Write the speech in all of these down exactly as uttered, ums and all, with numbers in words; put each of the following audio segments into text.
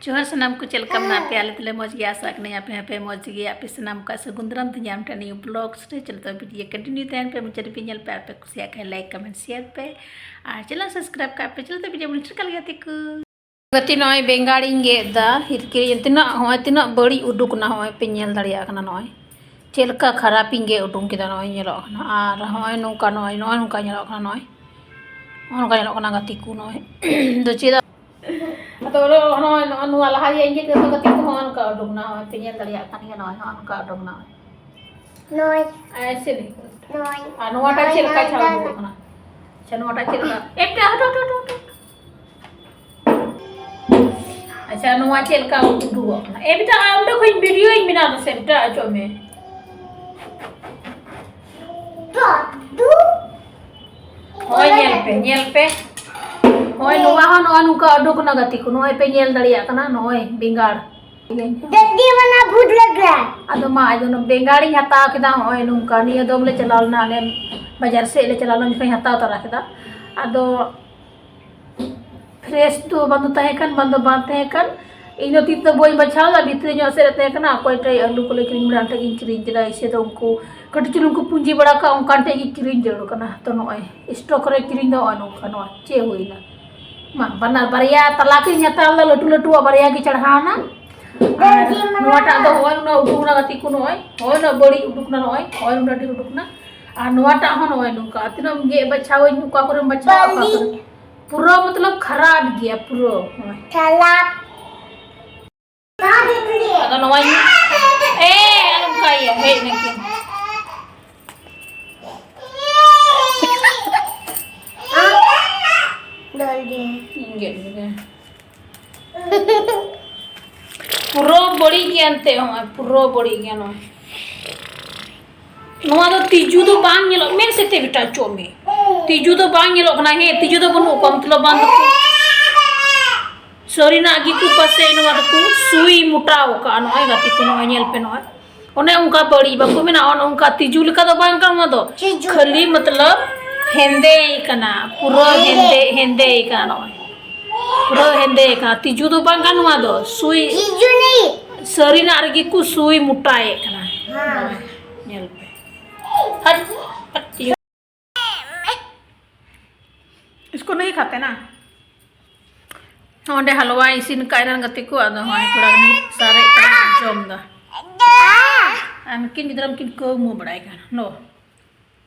ᱡᱚᱦᱟᱨ ᱥᱟᱱᱟᱢ ᱠᱚ, ᱪᱮᱫ ᱞᱮᱠᱟ ᱢᱮᱱᱟᱜ ᱯᱮᱭᱟ? ᱟᱞᱮ ᱫᱚᱞᱮ ᱢᱚᱡᱽ ᱜᱮᱭᱟ, ᱟᱥᱟ ᱠᱟᱹᱱᱟᱹᱧ ᱟᱯᱮ ᱦᱚᱸᱯᱮ ᱢᱚᱡᱽ ᱜᱮᱭᱟ᱾ ᱟᱯᱮ ᱥᱟᱱᱟᱢ ᱠᱚᱣᱟᱜ ᱥᱟᱹᱜᱩᱱ ᱫᱟᱨᱟᱢ ᱛᱮ ᱧᱟᱢ ᱴᱷᱮᱱ ᱱᱤᱭᱟᱹ vlogs ᱨᱮ᱾ ᱪᱚᱞᱚ ᱛᱚᱵᱮ video continue ᱛᱟᱦᱮᱱ ᱯᱮ, ᱢᱩᱪᱟᱹᱫ ᱫᱷᱟᱹᱵᱤᱡ ᱧᱮᱞ ᱯᱮ᱾ ᱟᱨ ᱯᱮ ᱠᱩᱥᱤᱭᱟᱜ ᱠᱷᱟᱱ like, comment, share ᱯᱮ ᱟᱨ channel subscribe ᱠᱟᱜ ᱯᱮ᱾ ᱪᱚᱞᱚ ᱛᱚᱵᱮ video ᱵᱚᱱ ᱥᱮᱴᱮᱨ ᱠᱟᱜ ᱞᱮᱜᱮ ᱜᱟᱛᱮ ᱠᱚ᱾ ᱜᱟᱛᱮ, ᱱᱚᱜᱼᱚᱭ ᱵᱮᱸᱜᱟᱲᱤᱧ ᱜᱮᱫ ᱮᱫᱟ, ᱦᱤᱨᱠᱤᱨᱤᱧ ᱛᱤᱱᱟᱹᱜ, ᱦᱚᱸᱜᱼᱚᱭ ᱛᱤᱱᱟᱹᱜ ᱵᱟᱹᱲᱤᱡ ᱩᱰᱩᱠ ᱮᱱᱟ, ᱦᱚᱸᱜᱼᱚᱭ ᱯᱮ ᱧᱮᱞ ᱫᱟᱲᱮᱭᱟᱜ ᱠᱟᱱᱟ᱾ ᱱᱚᱜᱼᱚᱭ ᱪᱮᱫ ᱞᱮᱠᱟ ᱠᱷᱟᱨᱟᱯᱤᱧ ᱜᱮᱫ ᱩᱰᱩᱝ ᱠᱮᱫᱟ, ᱱᱚᱜᱼᱚᱭ ᱧᱮᱞᱚᱜ ᱠᱟᱱᱟ᱾ ᱟᱨ ᱦᱚᱸᱜᱼᱚᱭ ᱱᱚᱝᱠᱟ, ᱱᱚᱜᱼᱚᱭ, ᱱᱚᱜᱼᱚᱭ ᱱᱚᱝᱠᱟ ᱧᱮᱞᱚᱜ ᱠᱟᱱᱟ, ᱱᱚᱜᱼᱚᱭ, ᱱᱚᱜᱼᱚᱭ ᱱᱚᱝᱠᱟ ᱧᱮᱞᱚᱜ ᱠᱟᱱᱟ ᱜᱟᱛᱮ ᱠᱚ᱾ ᱱᱚᱜᱼᱚᱭ ᱫᱚ ᱪᱮᱫᱟᱜ ᱟᱫᱚ ᱱᱚᱜᱼᱚᱭ, ᱱᱚᱜᱼᱚᱭ, ᱱᱚᱜᱼᱚᱭ ᱱᱚᱣᱟ ᱞᱟᱦᱟ ᱤᱭᱟᱹ ᱤᱧ ᱜᱮᱫ ᱠᱮᱫᱟ, ᱜᱟᱛᱮ ᱠᱚ, ᱦᱚᱸᱜᱼᱚᱭ ᱱᱚᱝᱠᱟ ᱩᱰᱩᱝ ᱮᱱᱟ, ᱦᱚᱸᱜᱼᱚᱭ ᱯᱮ ᱧᱮᱞ ᱫᱟᱲᱮᱭᱟᱜ ᱠᱟᱱ ᱜᱮᱭᱟ, ᱱᱚᱜᱼᱚᱭ, ᱦᱚᱸᱜᱼᱚᱭ ᱱᱚᱝᱠᱟ ᱩᱰᱩᱝ ᱮᱱᱟ᱾ ᱱᱚᱜᱼᱚᱭ᱾ ᱟᱭᱥᱮ ᱱᱚᱜᱼᱚᱭ᱾ ᱟᱨ ᱱᱚᱣᱟᱴᱟᱜ ᱪᱮᱫ ᱞᱮᱠᱟ ᱱᱚᱜᱼᱚᱭ, ᱪᱷᱟᱲᱟ ᱱᱚᱜᱼᱚᱭ, ᱩᱰᱩᱠ ᱠᱟᱱᱟ? ᱟᱪᱪᱷᱟ, ᱱᱚᱣᱟᱴᱟᱜ ᱪᱮᱫ ᱞᱮᱠᱟ? ᱮ, ᱵᱮᱴᱟ, ᱦᱚᱴᱚ, ᱦᱚᱴᱚ, ᱦᱚᱴᱚ, ᱦᱚᱴᱚ᱾ ᱟᱪᱪᱷᱟ, ᱱᱚᱣᱟ ᱪᱮᱫ ᱞᱮᱠᱟ ᱩᱰᱩᱠᱚᱜ ᱠᱟᱱᱟ? ᱮ, ᱵᱮᱴᱟ, ᱟᱢ ᱚᱸᱰᱮ ᱠᱷᱚᱱ video ᱤᱧ ᱵᱮᱱᱟᱣ ᱫᱟ ᱥᱮ, ᱵᱮᱴᱟ, ᱚᱪᱚᱜ ᱢᱮ᱾ ᱦᱳᱭ, ᱧᱮᱞ ᱯᱮ, ᱧᱮᱞ ᱯᱮ᱾ ᱦᱳᱭ, ᱱᱚᱣᱟ ᱦᱚᱸ ᱱᱚᱜᱼᱚᱭ ᱱᱚᱝᱠᱟ ᱩᱰᱩᱠ ᱮᱱᱟ ᱜᱟᱛᱮ ᱠᱚ᱾ ᱱᱚᱜᱼᱚᱭ ᱯᱮ ᱧᱮᱞ ᱫᱟᱲᱮᱭᱟᱜ ᱠᱟᱱᱟ, ᱱᱚᱜᱼᱚᱭ ᱵᱮᱸᱜᱟᱲ᱾ ᱫᱟᱫᱤ, ᱢᱟᱱᱟ ᱵᱷᱩᱛ ᱞᱟᱜ ᱨᱟᱦᱟ ᱦᱟᱭ᱾ ᱟᱫᱚ ᱢᱟ, ᱟᱫᱚ ᱱᱚᱣᱟ ᱵᱮᱸᱜᱟᱲᱤᱧ ᱦᱟᱛᱟᱣ ᱠᱮᱫᱟ᱾ ᱦᱚᱸᱜᱼᱚᱭ ᱱᱚᱝᱠᱟ, ᱱᱤᱭᱟᱹ ᱫᱚᱢ ᱞᱮ ᱪᱟᱞᱟᱣ ᱞᱮᱱᱟ, ᱟᱞᱮ ᱵᱟᱡᱟᱨ ᱥᱮᱫ ᱞᱮ ᱪᱟᱞᱟᱣ ᱞᱮᱱᱟ, ᱡᱚᱠᱷᱚᱱ ᱦᱟᱛᱟᱣ ᱛᱚᱨᱟ ᱠᱮᱫᱟ᱾ ᱟᱫᱚ fresh ᱫᱚ ᱵᱟᱝ ᱫᱚ ᱛᱟᱦᱮᱸ ᱠᱟᱱ, ᱵᱟᱝ ᱫᱚ ᱵᱟᱝ ᱛᱟᱦᱮᱸ ᱠᱟᱱ᱾ ᱤᱧ ᱫᱚ ᱛᱤ ᱛᱮᱫᱚ ᱵᱟᱹᱧ ᱵᱟᱪᱷᱟᱣ ᱞᱮᱫᱟ, ᱵᱷᱤᱛᱨᱤ ᱧᱚᱜ ᱥᱮᱫ ᱨᱮ ᱛᱟᱦᱮᱸ ᱠᱟᱱᱟ᱾ ᱚᱠᱚᱭ ᱴᱷᱮᱡ ᱟᱹᱞᱩ ᱠᱚᱞᱮ ᱠᱤᱨᱤᱧ ᱵᱟᱲᱟ ᱴᱷᱮᱡ ᱜᱤᱧ ᱠᱤᱨᱤᱧ ᱠᱮᱫᱟ᱾ ᱮᱭᱥᱮ ᱫᱚ ᱩᱱᱠᱩ ᱠᱟᱹᱴᱤᱡ ᱪᱩᱞᱩᱝ ᱠᱚ ᱯᱩᱸᱡᱤ ᱵᱟᱲᱟ ᱠᱟᱜᱼᱟ, ᱚᱱᱠᱟᱱ ᱴᱷᱮᱡ ᱜᱮ ᱠᱤᱨᱤᱧ ᱡᱟᱹᱨᱩᱲ ᱠᱟᱱᱟ᱾ ᱛᱚ ᱱᱚᱜᱼᱚᱭ stock ᱨᱮ ᱠᱤᱨᱤᱧ ᱫᱚ ᱱᱚᱜᱼᱚᱭ ᱱᱚᱝᱠᱟ, ᱱᱚᱣᱟ ᱪᱮᱫ ᱦᱩᱭᱱᱟ? ᱢᱟ, ᱵᱟᱱᱟᱨ ᱵᱟᱨᱭᱟ ᱛᱟᱞᱟ ᱠᱤᱱ ᱦᱟᱛᱟᱣ ᱞᱮᱫᱟ, ᱞᱟᱹᱴᱩ ᱞᱟᱹᱴᱩᱣᱟᱜ ᱵᱟᱨᱭᱟ ᱜᱮ ᱪᱟᱲᱦᱟᱣ ᱮᱱᱟ᱾ ᱟᱨ ᱱᱚᱣᱟᱴᱟᱜ ᱫᱚ ᱱᱚᱜᱼᱚᱭ ᱩᱱᱟᱹᱜ ᱩᱰᱩᱠ ᱮᱱᱟ ᱜᱟᱛᱮ ᱠᱚ, ᱱᱚᱜᱼᱚᱭ, ᱱᱚᱜᱼᱚᱭ ᱩᱱᱟᱹᱜ ᱵᱟᱹᱲᱤᱡ ᱩᱰᱩᱠ ᱮᱱᱟ, ᱱᱚᱜᱼᱚᱭ, ᱱᱚᱜᱼᱚᱭ ᱩᱱᱟᱹᱜ ᱰᱷᱮᱨ ᱩᱰᱩᱠ ᱮᱱᱟ᱾ ᱟᱨ ᱱᱚᱣᱟᱴᱟᱜ ᱦᱚᱸ ᱱᱚᱜᱼᱚᱭ ᱱᱚᱝᱠᱟ, ᱛᱤᱱᱟᱹᱜ ᱮᱢ ᱜᱮᱫ ᱵᱟᱪᱷᱟᱣᱟᱹᱧ, ᱚᱠᱟ ᱠᱚᱨᱮᱢ ᱵᱟᱪᱷᱟᱣᱟ, ᱚᱠᱟ ᱵᱟᱹᱲᱤᱡ᱾ ᱠᱚᱨᱮ᱾ ᱯᱩᱨᱟᱹ ᱢᱚᱛᱞᱚᱵ ᱠᱷᱟᱨᱟᱯ ᱜᱮᱭᱟ, ᱯᱩᱨᱟᱹ᱾ ᱱᱚᱜᱼᱚᱭ᱾ ᱠᱷᱟᱨᱟᱯ᱾ ᱟᱫᱚ ᱱᱚᱣᱟᱧ, ᱮ, ᱟᱞᱚᱢ ᱠᱟᱭᱟ, ᱦᱮᱡ ᱱᱟᱠᱤᱱ᱾ ᱫᱚᱞ ᱜᱮ᱾ ᱤᱧ ᱜᱮᱫ ᱞᱮᱜᱮ᱾ ᱯᱩᱨᱟᱹ ᱵᱟᱹᱲᱤᱡ ᱜᱮᱭᱟ ᱮᱱᱛᱮ, ᱦᱚᱸᱜᱼᱚᱭ, ᱯᱩᱨᱟᱹ ᱵᱟᱹᱲᱤᱡ ᱜᱮᱭᱟ ᱱᱚᱣᱟ᱾ ᱱᱚᱣᱟ ᱫᱚ ᱛᱤᱡᱩ ᱫᱚ ᱵᱟᱝ ᱧᱮᱞᱚᱜ, ᱢᱮᱫ ᱥᱮᱫ ᱛᱮ ᱵᱮᱴᱟ ᱚᱪᱚᱜ ᱢᱮ᱾ ᱛᱤᱡᱩ ᱫᱚ ᱵᱟᱝ ᱧᱮᱞᱚᱜ ᱠᱟᱱᱟ, ᱦᱮᱸ, ᱛᱤᱡᱩ ᱫᱚ ᱵᱟᱹᱱᱩᱜ ᱠᱚᱣᱟ, ᱢᱚᱛᱞᱚᱵ ᱵᱟᱝ ᱫᱚᱠᱚ ᱥᱟᱹᱨᱤᱱᱟᱜ ᱜᱮᱠᱚ ᱯᱟᱥᱮᱡ ᱱᱚᱣᱟ ᱫᱚᱠᱚ ᱥᱩᱭ ᱢᱚᱴᱟᱣ ᱠᱟᱜᱼᱟ᱾ ᱱᱚᱜᱼᱚᱭ ᱜᱟᱛᱮ ᱠᱚ, ᱱᱚᱜᱼᱚᱭ ᱧᱮᱞ ᱯᱮ, ᱱᱚᱜᱼᱚᱭ ᱚᱱᱮ ᱚᱱᱠᱟ ᱵᱟᱹᱲᱤᱡ ᱵᱟᱠᱚ ᱢᱮᱱᱟ, ᱚᱱᱮ ᱚᱱᱠᱟ ᱛᱤᱡᱩ ᱞᱮᱠᱟ ᱫᱚ ᱵᱟᱝ ᱠᱟᱱᱟ ᱱᱚᱣᱟ ᱫᱚ, ᱛᱤᱡᱩ᱾ ᱠᱷᱟᱹᱞᱤ ᱢᱚᱛᱞᱚᱵ ᱦᱮᱸᱫᱮ ᱠᱟᱱᱟ, ᱯᱩᱨᱟᱹ ᱦᱮᱸᱫᱮ᱾ ᱦᱮᱸᱫᱮ, ᱦᱮᱸᱫᱮ ᱠᱟᱱᱟ ᱱᱚᱜᱼᱚᱭ᱾ ᱯᱩᱨᱟᱹ ᱦᱮᱸᱫᱮ ᱠᱟᱱᱟ᱾ ᱛᱤᱡᱩ ᱫᱚ ᱵᱟᱝ ᱠᱟᱱᱟ ᱱᱚᱣᱟ ᱫᱚ, ᱥᱩᱭ᱾ ᱛᱤᱡᱩ ᱱᱤᱡ᱾ ᱥᱟᱹᱨᱤᱱᱟᱜ ᱨᱮᱜᱮ ᱠᱚ ᱥᱩᱭ ᱢᱚᱴᱟᱭᱮᱫ ᱠᱟᱱᱟ᱾ ᱦᱮᱸ᱾ ᱧᱮᱞ ᱯᱮ᱾ ᱦᱟᱴ, ᱦᱟᱴ, ᱛᱤᱡᱩ᱾ इसको नहीं खाते ना। ᱚᱸᱰᱮ ᱦᱟᱞᱣᱟ ᱤᱥᱤᱱ ᱠᱟᱜ ᱨᱮᱱ ᱜᱟᱛᱮ ᱠᱚ, ᱟᱫᱚ ᱦᱚᱸᱜᱼᱚᱭ ᱛᱷᱚᱲᱟ ᱜᱟᱱᱤᱧ ᱥᱟᱨᱮᱡ ᱠᱟᱱᱟ, ᱡᱚᱢ ᱫᱟ᱾ ᱟᱨ ᱱᱩᱠᱤᱱ ᱜᱤᱫᱽᱨᱟᱹ ᱢᱟᱠᱤᱱ ᱠᱟᱹᱣᱢᱟᱹ ᱵᱟᱲᱟᱭ ᱠᱟᱱ᱾ ᱱᱚ।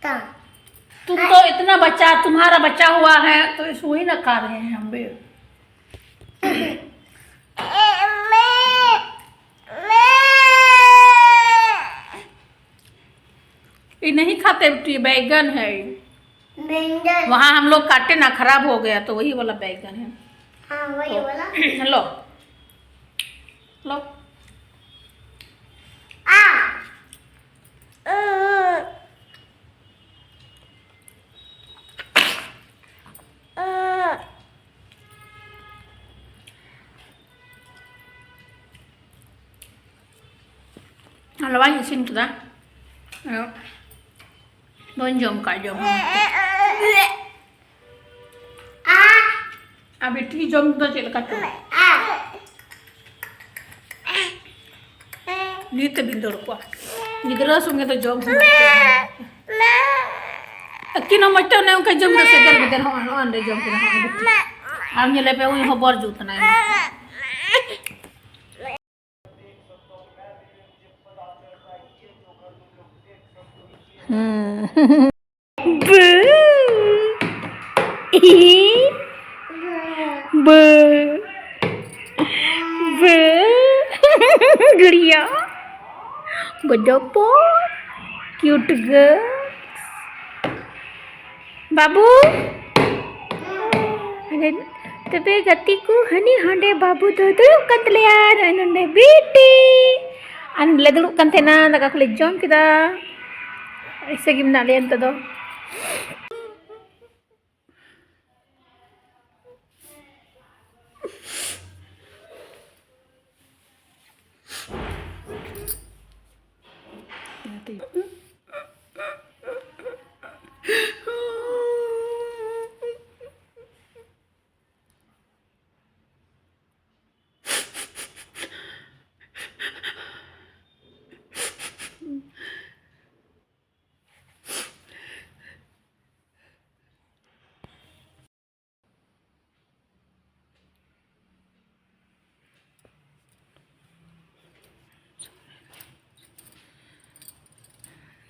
ᱛᱟ। तुम तो इतना बच्चा, तुम्हारा बच्चा हुआ है, तो इस वही ना खा रहे हैं हम भी। ये नहीं खाते बेटी, बैगन है। बैंगन। वहाँ हम लोग काटे ना, खराब हो गया, तो वही वाला बैगन है। हाँ, वही तो वाला। लो, लो। आ। ᱦᱟᱞᱣᱟᱧ ᱤᱥᱤᱱ ᱠᱮᱫᱟ᱾ ᱟᱫᱚ ᱵᱟᱹᱧ ᱡᱚᱢ ᱠᱟᱜ, ᱡᱚᱢ ᱦᱚᱸ᱾ ᱟᱨ ᱵᱤᱴᱤ ᱡᱚᱢ ᱫᱚ ᱪᱮᱫ ᱞᱮᱠᱟ ᱪᱚ? ᱱᱤᱛ ᱵᱤᱱ ᱫᱩᱲᱩᱵ ᱠᱚᱜᱼᱟ᱾ ᱜᱤᱫᱽᱨᱟᱹ ᱥᱚᱸᱜᱮ ᱫᱚ ᱡᱚᱢ ᱦᱚᱸ ᱵᱟᱹᱪᱩᱜᱼᱟ᱾ ᱟᱹᱠᱤᱱ ᱦᱚᱸ ᱢᱚᱡᱽ ᱛᱮ ᱚᱱᱮ ᱚᱱᱠᱟ ᱡᱚᱢ ᱫᱚ ᱥᱮᱫᱮᱨ ᱵᱮᱫᱮᱨ ᱦᱚᱸ ᱱᱚᱜᱼᱚᱭ ᱚᱸᱰᱮ ᱡᱚᱢ ᱠᱮᱫᱟ ᱦᱚᱸ ᱵᱤᱴᱤ᱾ ᱟᱢ ᱧᱮᱞᱮ ᱯᱮ, ᱩᱱᱤ ᱦᱚᱸ ᱵᱚᱨ ᱡᱩᱛ ᱮᱱᱟᱭ᱾ ᱦᱩᱸ᱾ ᱵᱟᱹ᱾ ᱤ᱾ ᱵᱟᱹ᱾ ᱵᱟᱹ᱾ ᱜᱟᱹᱲᱤᱭᱟ᱾ ᱵᱚᱡᱚᱯᱚ᱾ Cute girl᱾ ᱵᱟᱹᱵᱩ᱾ ᱛᱚᱵᱮ ᱜᱟᱛᱮ ᱠᱚ, ᱦᱟᱹᱱᱤ ᱦᱟᱸᱰᱮ ᱵᱟᱹᱵᱩ ᱫᱚ ᱫᱩᱲᱩᱵ ᱠᱟᱱ ᱛᱟᱞᱮᱭᱟ, ᱱᱚᱜᱼᱚᱭ ᱱᱚᱸᱰᱮ ᱵᱤᱴᱤ᱾ ᱟᱨ ᱱᱚᱸᱰᱮ ᱞᱮ ᱫᱩᱲᱩᱵ ᱠᱟᱱ ᱛᱟᱦᱮᱱᱟ, ᱫᱟᱠᱟ ᱠᱚᱞᱮ ᱡᱚᱢ ᱠᱮᱫᱟ᱾ ᱮᱭᱥᱮ ᱜᱮ ᱢᱮᱱᱟᱜ ᱞᱮᱭᱟ ᱱᱤᱛᱚᱜ ᱫᱚ᱾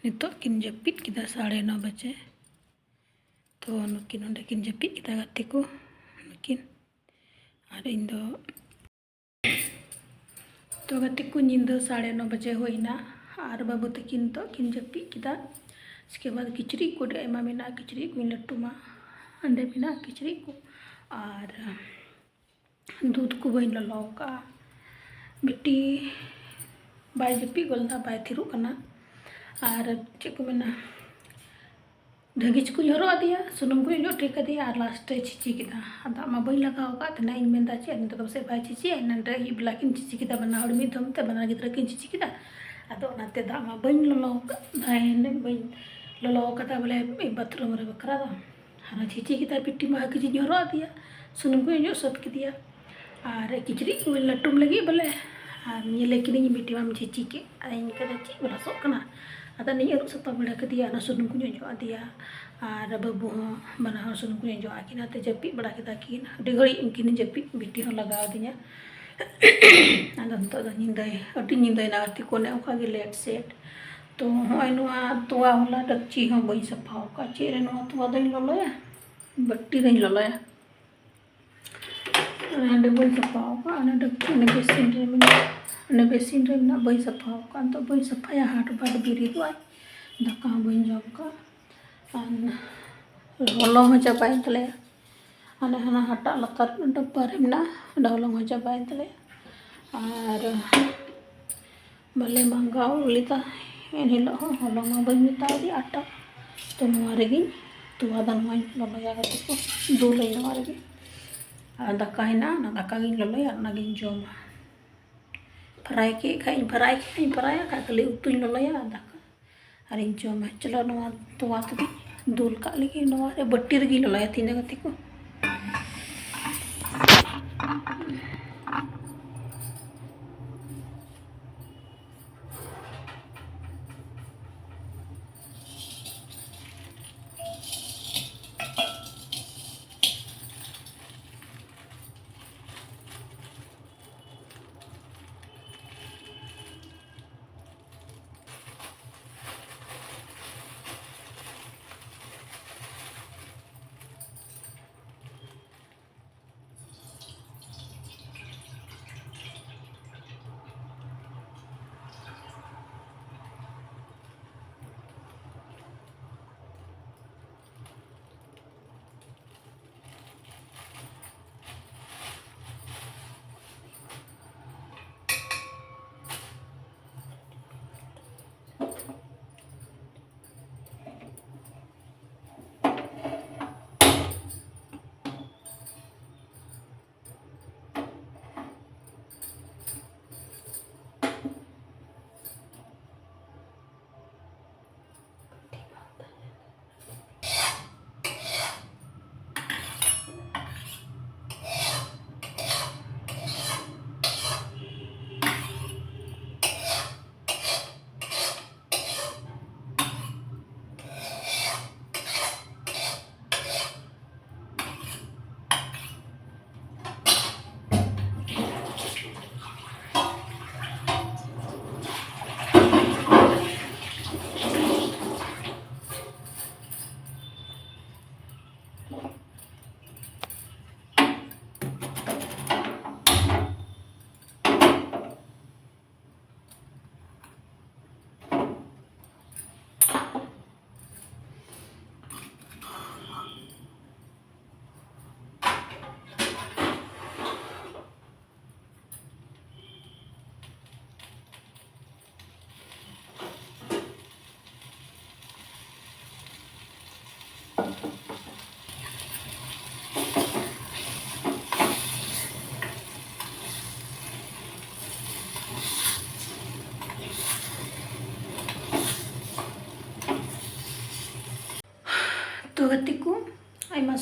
ᱱᱤᱛᱚᱜ ᱠᱤᱱ ᱡᱟᱹᱯᱤᱫ ᱠᱮᱫᱟ ᱥᱟᱲᱮ ᱱᱚ ᱵᱟᱡᱮ᱾ ᱛᱚ ᱱᱩᱠᱤᱱ ᱱᱚᱸᱰᱮ ᱠᱤᱱ ᱡᱟᱹᱯᱤᱫ ᱠᱮᱫᱟ ᱜᱟᱛᱮ ᱠᱚ ᱱᱩᱠᱤᱱ᱾ ᱟᱨ ᱤᱧ ᱫᱚ, ᱛᱚ ᱜᱟᱛᱮ ᱠᱚ, ᱧᱤᱫᱟᱹ ᱥᱟᱲᱮ ᱱᱚ ᱵᱟᱡᱮ ᱦᱩᱭᱱᱟ᱾ ᱟᱨ ᱵᱟᱹᱵᱩ ᱛᱟᱹᱠᱤᱱ ᱱᱤᱛᱚᱜ ᱠᱤᱱ ᱡᱟᱹᱯᱤᱫ ᱠᱮᱫᱟ᱾ ᱤᱥᱠᱮ ᱵᱟᱫᱽ ᱠᱤᱪᱨᱤᱡ ᱠᱚ ᱟᱹᱰᱤ ᱟᱭᱢᱟ ᱢᱮᱱᱟᱜᱼᱟ, ᱠᱤᱪᱨᱤᱡ ᱠᱚᱧ ᱞᱟᱹᱴᱩᱢᱟ᱾ ᱚᱸᱰᱮ ᱢᱮᱱᱟᱜᱼᱟ ᱠᱤᱪᱨᱤᱡ ᱠᱚ᱾ ᱟᱨ ᱫᱩᱫᱷ ᱠᱚ ᱵᱟᱹᱧ ᱞᱚᱞᱚ ᱟᱠᱟᱫᱼᱟ᱾ ᱵᱤᱴᱤ ᱵᱟᱭ ᱡᱟᱹᱯᱤᱫ ᱜᱚᱫ ᱞᱮᱫᱟ, ᱵᱟᱭ ᱛᱷᱤᱨᱚᱜ ᱠᱟᱱᱟ᱾ ᱟᱨ ᱪᱮᱫ ᱠᱚ ᱢᱮᱱᱟ, ᱰᱷᱟᱹᱜᱤᱡ ᱠᱚᱧ ᱦᱚᱨᱚᱜ ᱟᱫᱮᱭᱟ, ᱥᱩᱱᱩᱢ ᱠᱚᱧ ᱚᱡᱚᱜ ᱴᱷᱤᱠ ᱟᱫᱮᱭᱟ, ᱟᱨ ᱞᱟᱥᱴ ᱨᱮ ᱪᱷᱤᱪᱤ ᱠᱮᱫᱟ᱾ ᱟᱨ ᱫᱟᱜ ᱢᱟ ᱵᱟᱹᱧ ᱞᱟᱜᱟᱣ ᱟᱠᱟᱫ ᱛᱟᱦᱮᱱᱟ᱾ ᱤᱧ ᱢᱮᱱᱫᱟ ᱪᱮᱫ, ᱱᱤᱛᱚᱜ ᱫᱚ ᱯᱟᱥᱮᱡ ᱵᱟᱭ ᱪᱷᱤᱪᱤᱭᱟ, ᱮᱱᱟᱱ ᱨᱮ ᱟᱹᱭᱩᱵ ᱵᱮᱞᱟ ᱠᱤᱱ ᱪᱷᱤᱪᱤ ᱠᱮᱫᱟ, ᱵᱟᱱᱟ ᱦᱚᱲ ᱢᱤᱫ ᱫᱚᱢ ᱛᱮ ᱵᱟᱱᱟᱨ ᱜᱤᱫᱽᱨᱟᱹ ᱠᱤᱱ ᱪᱷᱤᱪᱤ ᱠᱮᱫᱟ᱾ ᱟᱫᱚ ᱚᱱᱟᱛᱮ ᱫᱟᱜ ᱢᱟ ᱵᱟᱹᱧ ᱞᱚᱞᱚ ᱟᱠᱟᱫ, ᱵᱟᱹᱧ ᱞᱚᱞᱚ ᱟᱠᱟᱫᱟ ᱵᱚᱞᱮ ᱵᱟᱛᱷᱨᱩᱢ ᱨᱮ ᱵᱟᱠᱷᱨᱟ ᱫᱚ᱾ ᱟᱨ ᱪᱷᱤᱪᱤ ᱠᱮᱫᱟ ᱵᱤᱴᱤ ᱢᱟ, ᱦᱟᱹᱠᱤᱡᱤᱧ ᱦᱚᱨᱚᱜ ᱟᱫᱮᱭᱟ, ᱥᱩᱱᱩᱢ ᱠᱚᱧ ᱚᱡᱚᱜ ᱥᱟᱹᱛ ᱠᱮᱫᱮᱭᱟ᱾ ᱟᱨ ᱠᱤᱪᱨᱤᱡ ᱠᱚ ᱞᱟᱹᱴᱩᱢ ᱞᱟᱹᱜᱤᱫ ᱵᱚᱞᱮ, ᱟᱨ ᱧᱮᱞᱮ ᱠᱤᱫᱤᱧ ᱵᱤᱴᱤ ᱢᱟᱢ ᱪᱷᱤᱪᱤ ᱠᱮᱫ᱾ ᱟᱨ ᱤᱧ ᱠᱟᱫᱟ ᱪᱮᱫ ᱵᱚᱞᱮ ᱥᱚᱜ ᱠᱟᱱᱟ᱾ ᱟᱫᱚ ᱱᱤᱧ ᱟᱹᱨᱩᱵ ᱥᱟᱯᱷᱟ ᱵᱟᱲᱟ ᱠᱮᱫᱮᱭᱟ, ᱚᱱᱟ ᱥᱩᱱᱩᱢ ᱠᱚᱧ ᱚᱡᱚᱜ ᱟᱫᱮᱭᱟ᱾ ᱟᱨ ᱵᱟᱹᱵᱩ ᱦᱚᱸ ᱵᱟᱱᱟ ᱦᱚᱲ ᱥᱩᱱᱩᱢ ᱠᱚᱧ ᱚᱡᱚᱜ ᱟᱹᱠᱤᱱᱟ᱾ ᱛᱮ ᱡᱟᱹᱯᱤᱫ ᱵᱟᱲᱟ ᱠᱮᱫᱟ ᱠᱤᱱ, ᱟᱹᱰᱤ ᱜᱷᱟᱹᱲᱤᱡ ᱩᱱᱠᱤᱱ ᱡᱟᱹᱯᱤᱫ, ᱵᱤᱴᱤ ᱦᱚᱸ ᱞᱟᱜᱟᱣ ᱟᱹᱫᱤᱧᱟ᱾ ᱟᱫᱚ ᱱᱤᱛᱚᱜ ᱫᱚ ᱧᱤᱫᱟᱹᱭ, ᱟᱹᱰᱤ ᱧᱤᱫᱟᱹᱭᱮᱱᱟ ᱜᱟᱛᱮ ᱠᱚ, ᱚᱱᱮ ᱚᱱᱠᱟ ᱜᱮ ᱞᱮᱴ ᱥᱮᱴ᱾ ᱛᱚ ᱦᱚᱸᱜᱼᱚᱭ ᱱᱚᱣᱟ ᱛᱚᱣᱟ ᱦᱚᱞᱟ ᱰᱮᱠᱪᱤ ᱦᱚᱸ ᱵᱟᱹᱧ ᱥᱟᱯᱷᱟ ᱟᱠᱟᱫᱼᱟ᱾ ᱪᱮᱫ ᱨᱮ ᱱᱚᱣᱟ ᱛᱚᱣᱟ ᱫᱚᱧ ᱞᱚᱞᱚᱭᱟ? ᱵᱟᱹᱴᱤ ᱨᱮᱧ ᱞᱚᱞᱚᱭᱟ᱾ ᱚᱱᱟ ᱦᱟᱸᱰᱮ ᱵᱟᱹᱧ ᱥᱟᱯᱷᱟ ᱟᱠᱟᱫᱼᱟ, ᱚᱱᱟ ᱰᱮᱠᱪᱤ ᱚᱱᱟ ᱵᱮᱥᱤᱱ ᱨᱮ ᱢᱮᱱᱟᱜᱼᱟ, ᱚᱱᱟ ᱵᱮᱥᱤᱱ ᱨᱮ ᱢᱮᱱᱟᱜᱼᱟ, ᱵᱟᱹᱧ ᱥᱟᱯᱷᱟ ᱟᱠᱟᱫᱼᱟ᱾ ᱱᱤᱛᱚᱜ ᱵᱟᱹᱧ ᱥᱟᱯᱷᱟᱭᱟ, ᱦᱟᱴ ᱵᱟᱴ ᱵᱮᱨᱮᱫᱚᱜᱼᱟᱭ, ᱫᱟᱠᱟ ᱦᱚᱸ ᱵᱟᱹᱧ ᱡᱚᱢ ᱟᱠᱟᱫᱼᱟ᱾ ᱟᱨ ᱦᱚᱞᱚᱝ ᱦᱚᱸ ᱪᱟᱵᱟᱭᱮᱱ ᱛᱟᱞᱮᱭᱟ, ᱦᱟᱱᱮ ᱦᱟᱱᱟ ᱦᱟᱴᱟᱜ ᱞᱟᱛᱟᱨ ᱰᱟᱵᱵᱟ ᱨᱮ ᱢᱮᱱᱟᱜᱼᱟ, ᱚᱸᱰᱮ ᱦᱚᱞᱚᱝ ᱦᱚᱸ ᱪᱟᱵᱟᱭᱮᱱ ᱛᱟᱞᱮᱭᱟ᱾ ᱟᱨ ᱵᱟᱞᱮ ᱢᱟᱸᱜᱟᱣ ᱞᱮᱫᱟ ᱮᱱᱦᱤᱞᱳᱜ ᱦᱚᱸ, ᱦᱚᱞᱚᱝ ᱢᱟ ᱵᱟᱹᱧ ᱢᱮᱛᱟ ᱫᱮᱭᱟ ᱟᱴᱟ᱾ ᱛᱚ ᱱᱚᱣᱟ ᱨᱮᱜᱮᱧ ᱛᱚᱣᱟ ᱫᱚ ᱱᱚᱣᱟᱧ ᱞᱚᱞᱚᱭᱟ ᱜᱟᱛᱮ ᱠᱚ, ᱫᱩᱞᱟᱹᱧ ᱱᱚᱣᱟ ᱨᱮᱜᱮ᱾ ᱟᱨ ᱫᱟᱠᱟ ᱦᱮᱱᱟᱜᱼᱟ, ᱚᱱᱟ ᱫᱟᱠᱟ ᱜᱤᱧ ᱞᱚᱞᱚᱭᱟ ᱟᱨ ᱚᱱᱟ ᱜᱤᱧ ᱡᱚᱢᱟ᱾ ᱯᱷᱨᱟᱭ ᱠᱮᱫ ᱠᱷᱟᱡ ᱤᱧ ᱯᱷᱨᱟᱭ ᱠᱮᱫ ᱠᱷᱟᱡ ᱤᱧ ᱯᱷᱨᱟᱭᱟ, ᱠᱷᱟᱡ ᱠᱷᱟᱹᱞᱤ ᱩᱛᱩᱧ ᱞᱚᱞᱚᱭᱟ ᱟᱨ ᱫᱟᱠᱟ ᱟᱨᱤᱧ ᱡᱚᱢᱟ᱾ ᱪᱚᱞᱚ ᱱᱚᱣᱟ ᱛᱚᱣᱟ ᱛᱮᱜᱮ ᱫᱩᱞ ᱠᱟᱜ ᱞᱮᱜᱮ, ᱱᱚᱣᱟ ᱨᱮ ᱵᱟᱹᱴᱤ ᱨᱮᱜᱮᱧ ᱞᱚᱞᱚᱭᱟ ᱛᱤᱦᱤᱧ ᱫᱚ ᱜᱟᱛᱮ ᱠᱚ᱾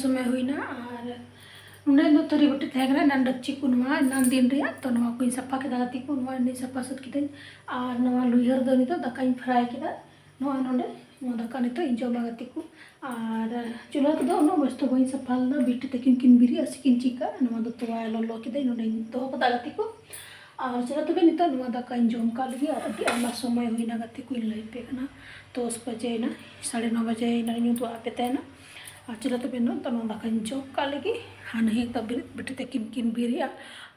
ᱥᱚᱢᱚᱭ ᱦᱩᱭᱱᱟ᱾ ᱟᱨ ᱱᱚᱰᱮ ᱫᱚ ᱛᱷᱟᱹᱨᱤ ᱵᱟᱹᱴᱤ ᱛᱟᱦᱮᱸ ᱠᱟᱱᱟ ᱮᱱᱟᱱ ᱰᱮᱠᱪᱤ ᱠᱚ, ᱱᱚᱣᱟ ᱮᱱᱟᱱ ᱫᱤᱱ ᱨᱮᱭᱟᱜ, ᱛᱚ ᱱᱚᱣᱟ ᱠᱚᱧ ᱥᱟᱯᱷᱟ ᱠᱮᱫᱟ ᱜᱟᱛᱮ ᱠᱚ, ᱱᱚᱣᱟ ᱤᱧ ᱥᱟᱯᱷᱟ ᱥᱟᱹᱛ ᱠᱤᱫᱟᱹᱧ᱾ ᱟᱨ ᱱᱚᱣᱟ ᱞᱩᱭᱦᱟᱹ ᱨᱮᱫᱚ ᱱᱤᱛᱚᱜ ᱫᱟᱠᱟᱧ ᱯᱷᱨᱟᱭ ᱠᱮᱫᱟ᱾ ᱱᱚᱣᱟ ᱱᱚᱰᱮ ᱱᱚᱣᱟ ᱫᱟᱠᱟ ᱱᱤᱛᱚᱜ ᱤᱧ ᱡᱚᱢᱟ ᱜᱟᱛᱮ ᱠᱚ᱾ ᱟᱨ ᱪᱩᱞᱦᱟᱹ ᱠᱚᱫᱚ ᱩᱱᱟᱹᱜ ᱢᱚᱡᱽ ᱛᱮ ᱵᱟᱹᱧ ᱥᱟᱯᱷᱟ ᱞᱮᱫᱟ, ᱵᱤᱴᱤ ᱛᱟᱹᱠᱤᱱ ᱠᱤᱱ ᱵᱮᱨᱮᱫᱼᱟ ᱥᱮ ᱠᱤᱱ ᱪᱤᱠᱟᱹᱜᱼᱟ᱾ ᱱᱚᱣᱟ ᱫᱚ ᱛᱚᱣᱟ ᱞᱚᱞᱚ ᱠᱮᱫᱟᱹᱧ, ᱱᱚᱰᱮᱧ ᱫᱚᱦᱚ ᱠᱟᱫᱟ ᱜᱟᱛᱮ ᱠᱚ᱾ ᱟᱨ ᱪᱚᱞᱚ ᱛᱚᱵᱮ ᱱᱤᱛᱚᱜ ᱱᱚᱣᱟ ᱫᱟᱠᱟᱧ ᱡᱚᱢ ᱠᱟᱜ ᱞᱟᱹᱜᱤᱫ᱾ ᱟᱨ ᱟᱹᱰᱤ ᱟᱭᱢᱟ ᱥᱚᱢᱚᱭ ᱦᱩᱭᱱᱟ ᱜᱟᱛᱮ ᱠᱚᱧ ᱞᱟᱹᱭ ᱯᱮ ᱠᱟᱱᱟ, ᱫᱚᱥ ᱵᱟᱡᱮᱭᱮᱱᱟ, ᱥᱟᱲᱮ ᱱᱚ ᱵᱟᱡᱮᱭᱮᱱᱟ, ᱤᱧ ᱩᱫᱩᱜ ᱟᱯᱮ ᱛᱟᱦᱮᱱᱟ᱾ ᱟᱨ ᱪᱚᱞᱚ ᱛᱚᱵᱮ ᱱᱤᱛᱚᱜ ᱱᱚᱣᱟ ᱫᱟᱠᱟᱧ ᱡᱚᱢ ᱠᱟᱜ ᱞᱟᱹᱜᱤᱫ᱾ ᱦᱟᱱᱮ ᱦᱮᱸ ᱛᱟ ᱵᱤᱨᱤᱫ ᱵᱤᱴᱤ ᱛᱟᱹᱠᱤᱱ ᱠᱤᱱ ᱵᱮᱨᱮᱫᱼᱟ᱾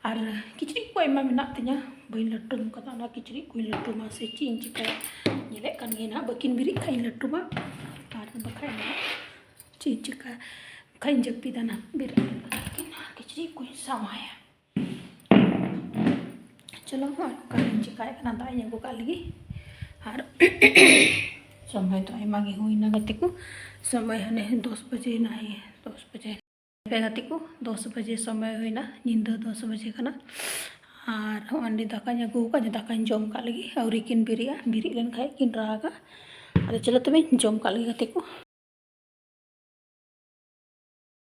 ᱟᱨ ᱠᱤᱪᱨᱤᱡ ᱠᱚ ᱟᱭᱢᱟ ᱢᱮᱱᱟᱜ ᱛᱤᱧᱟ, ᱵᱟᱹᱧ ᱞᱟᱹᱴᱩᱢ ᱠᱟᱫᱟ, ᱚᱱᱟ ᱠᱤᱪᱨᱤᱡ ᱠᱚᱧ ᱞᱟᱹᱴᱩᱢᱟ ᱥᱮ ᱪᱮᱫ ᱤᱧ ᱪᱤᱠᱟᱹᱭᱟ? ᱧᱮᱞᱮᱫ ᱠᱟᱱ ᱜᱮᱭᱟ ᱱᱟᱦᱟᱜ, ᱵᱟᱹᱠᱤᱱ ᱵᱮᱨᱮᱫ ᱠᱷᱟᱡ ᱤᱧ ᱞᱟᱹᱴᱩᱢᱟ, ᱟᱨ ᱵᱟᱠᱷᱟᱡ ᱱᱟᱦᱟᱜ ᱪᱮᱫ ᱤᱧ ᱪᱤᱠᱟᱹᱭᱟ? ᱵᱟᱠᱷᱟᱡ ᱤᱧ ᱡᱟᱹᱯᱤᱫᱟ ᱱᱟᱦᱟᱜ, ᱵᱮᱨᱮᱫ ᱠᱟᱛᱮ ᱠᱤᱪᱨᱤᱡ ᱠᱚᱧ ᱥᱟᱢᱟᱭᱟ᱾ ᱪᱚᱞᱚ, ᱟᱨ ᱚᱠᱟᱨᱮᱧ ᱪᱤᱠᱟᱹᱭᱮᱫ ᱠᱟᱱᱟ, ᱫᱟᱜ ᱤᱧ ᱟᱹᱜᱩ ᱠᱟᱜ ᱞᱟᱹᱜᱤᱫ᱾ ᱟᱨ ᱥᱚᱢᱚᱭ ᱫᱚ ᱟᱭᱢᱟ ᱜᱮ ᱦᱩᱭᱱᱟ ᱜᱟᱛᱮ ᱠᱚ, ᱥᱚᱢᱚᱭ ᱦᱟᱱᱮ ᱫᱚᱥ ᱵᱟᱡᱮᱭᱮᱱᱟ, ᱦᱮᱸ, ᱫᱚᱥ ᱵᱟᱡᱮ᱾ ᱯᱮ ᱜᱟᱛᱮ ᱠᱚ, ᱫᱚᱥ ᱵᱟᱡᱮ ᱥᱚᱢᱚᱭ ᱦᱩᱭᱱᱟ, ᱧᱤᱫᱟᱹ ᱫᱚᱥ ᱵᱟᱡᱮ ᱠᱟᱱᱟ᱾ ᱟᱨ ᱦᱚᱸᱜᱼᱚᱭ ᱱᱚᱸᱰᱮ ᱫᱟᱠᱟᱧ ᱟᱹᱜᱩ ᱟᱠᱟᱫ, ᱫᱟᱠᱟᱧ ᱡᱚᱢ ᱠᱟᱜ ᱞᱟᱹᱜᱤᱫ᱾ ᱟᱹᱣᱨᱤ ᱠᱤᱱ ᱵᱮᱨᱮᱫᱼᱟ, ᱵᱮᱨᱮᱫ ᱞᱮᱱ ᱠᱷᱟᱡ ᱠᱤᱱ ᱨᱟᱜᱟ᱾ ᱟᱫᱚ ᱪᱚᱞᱚ ᱛᱚᱵᱮ ᱡᱚᱢ ᱠᱟᱜ ᱞᱟᱹᱜᱤᱫ ᱜᱟᱛᱮ ᱠᱚ᱾